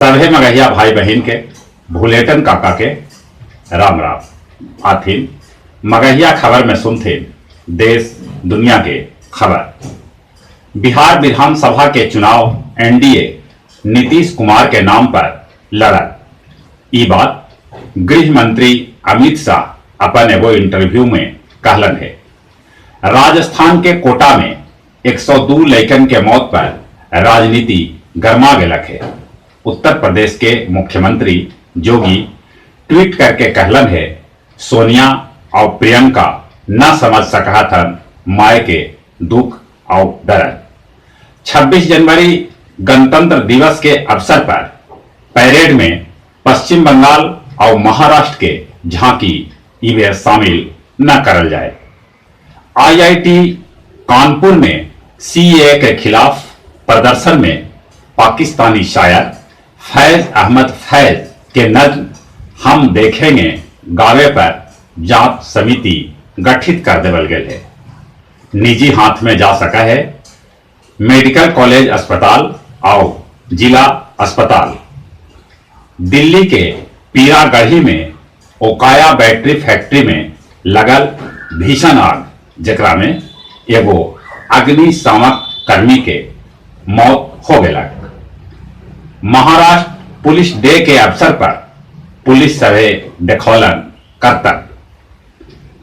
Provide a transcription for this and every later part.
सभे मगहिया भाई बहिन के भुलेटन काका के राम राम। आथिन मगहिया खबर में सुनथिन देश दुनिया के खबर। बिहार विधानसभा के चुनाव एनडीए नीतीश कुमार के नाम पर लड़त, ई बात गृह मंत्री अमित शाह अपन एगो इंटरव्यू में कहलन है। राजस्थान के कोटा में 102 लइकन के मौत पर राजनीति गरमा गेलक है। उत्तर प्रदेश के मुख्यमंत्री योगी ट्वीट करके कहलन है, सोनिया और प्रियंका न समझ सकत हन माय के दुख और दर्द। 26 जनवरी गणतंत्र दिवस के अवसर पर परेड में पश्चिम बंगाल और महाराष्ट्र के झांकी इवे शामिल न करल जाए। आईआईटी कानपुर में सीएए के खिलाफ प्रदर्शन में पाकिस्तानी शायर फैज अहमद फैज के नज्म हम देखेंगे गावे पर जांच समिति गठित कर देवल गए है। निजी हाथ में जा सका है मेडिकल कॉलेज अस्पताल और जिला अस्पताल। दिल्ली के पीरागढ़ी में ओकाया बैटरी फैक्ट्री में लगल भीषण आग, जेकरा में एगो अग्निशामक कर्मी के मौत हो गेलक। महाराष्ट्र पुलिस डे के अवसर पर पुलिस सभे देखौलन करतब।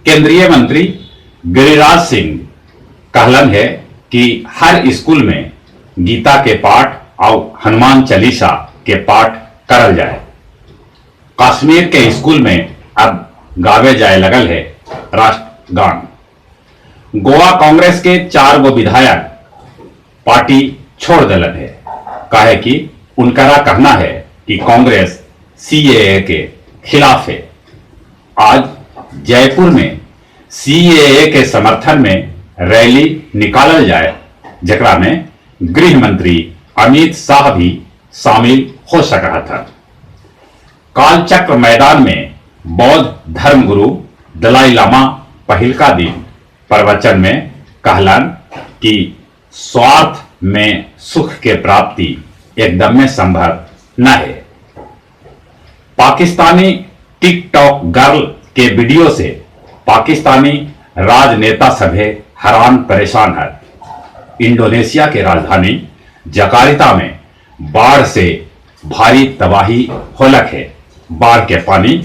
केंद्रीय मंत्री गिरिराज सिंह कहलन है कि हर स्कूल में गीता के पाठ और हनुमान चालीसा के पाठ करल जाए। कश्मीर के स्कूल में अब गावे जाए लगल है राष्ट्रगान। गोवा कांग्रेस के चार गो विधायक पार्टी छोड़ दिलन है, काहे कि उनकरा कहना है कि कांग्रेस सीएए के खिलाफ है। आज जयपुर में सीएए के समर्थन में रैली निकालल जाए, जेकरा में गृह मंत्री अमित शाह भी शामिल हो सका था। कालचक्र मैदान में बौद्ध धर्मगुरु दलाई लामा पहिलका दिन प्रवचन में कहलन कि स्वार्थ में सुख के प्राप्ति एकदम में संभव न है। पाकिस्तानी टिकटॉक गर्ल के वीडियो से पाकिस्तानी राजनेता सभे हैरान परेशान है। इंडोनेशिया के राजधानी जकार्ता में बाढ़ से भारी तबाही होलक है। बाढ़ के पानी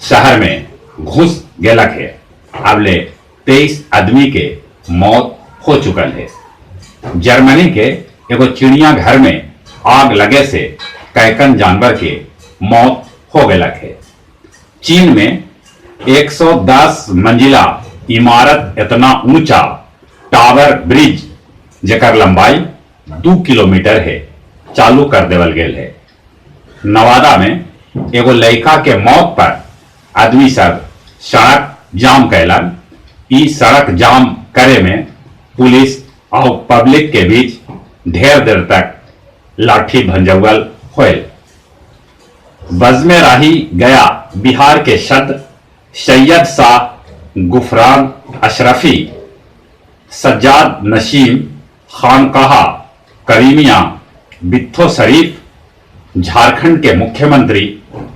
शहर में घुस गेलक है। अबले 23 आदमी के मौत हो चुकल है। जर्मनी के एगो चिड़िया घर में आग लगे से कैकन जानवर के मौत हो गेलक है। चीन में 110 मंजिला इमारत इतना ऊंचा टावर ब्रिज, जेकर लंबाई 2 किलोमीटर है, चालू कर देवल गेल है। नवादा में एगो लड़का के मौत पर आदमी सब सड़क जाम कैलन। ई सड़क जाम करे में पुलिस और पब्लिक के बीच ढेर देर तक लाठी भंजौअल होयल। बज़्मे राही गया बिहार के सदर सैयद शाह गुफरान अशरफी सज्जाद नशीन खानकाहा करीमिया बित्थो शरीफ झारखंड के मुख्यमंत्री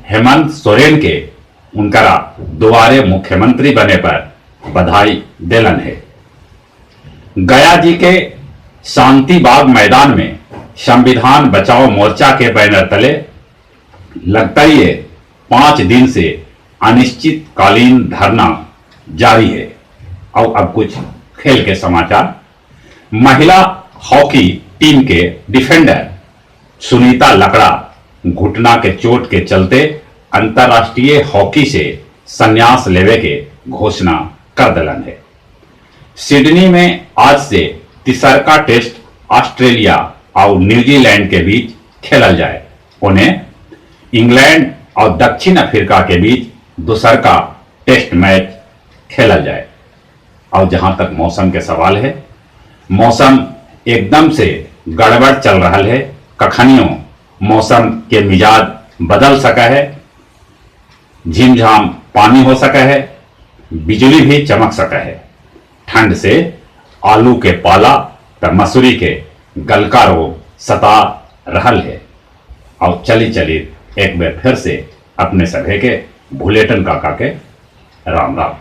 हेमंत सोरेन के उनकरा दोबारे मुख्यमंत्री बने पर बधाई देलन है। गया जी के शांति बाग मैदान में संविधान बचाओ मोर्चा के बैनर तले लगता ही है 5 दिन से अनिश्चितकालीन धरना जारी है। और अब कुछ खेल के समाचार। महिला हॉकी टीम के डिफेंडर सुनीता लकड़ा घुटना के चोट के चलते अंतर्राष्ट्रीय हॉकी से संन्यास लेवे के घोषणा कर दिलन है। सिडनी में आज से तिसरका टेस्ट ऑस्ट्रेलिया और न्यूजीलैंड के बीच खेलल जाए। उन्हें इंग्लैंड और दक्षिण अफ्रीका के बीच दूसर का टेस्ट मैच खेलल जाए। और जहां तक मौसम के सवाल है, मौसम एकदम से गड़बड़ चल रहा है। कखनियों मौसम के मिजाज बदल सका है, झिमझाम पानी हो सका है, बिजली भी चमक सका है। ठंड से आलू के पाला त मसूरी के गलका रोग सता रहल है। और चली चली एक बेर फिर से अपने सभे के भुलेटन काका के राम राम।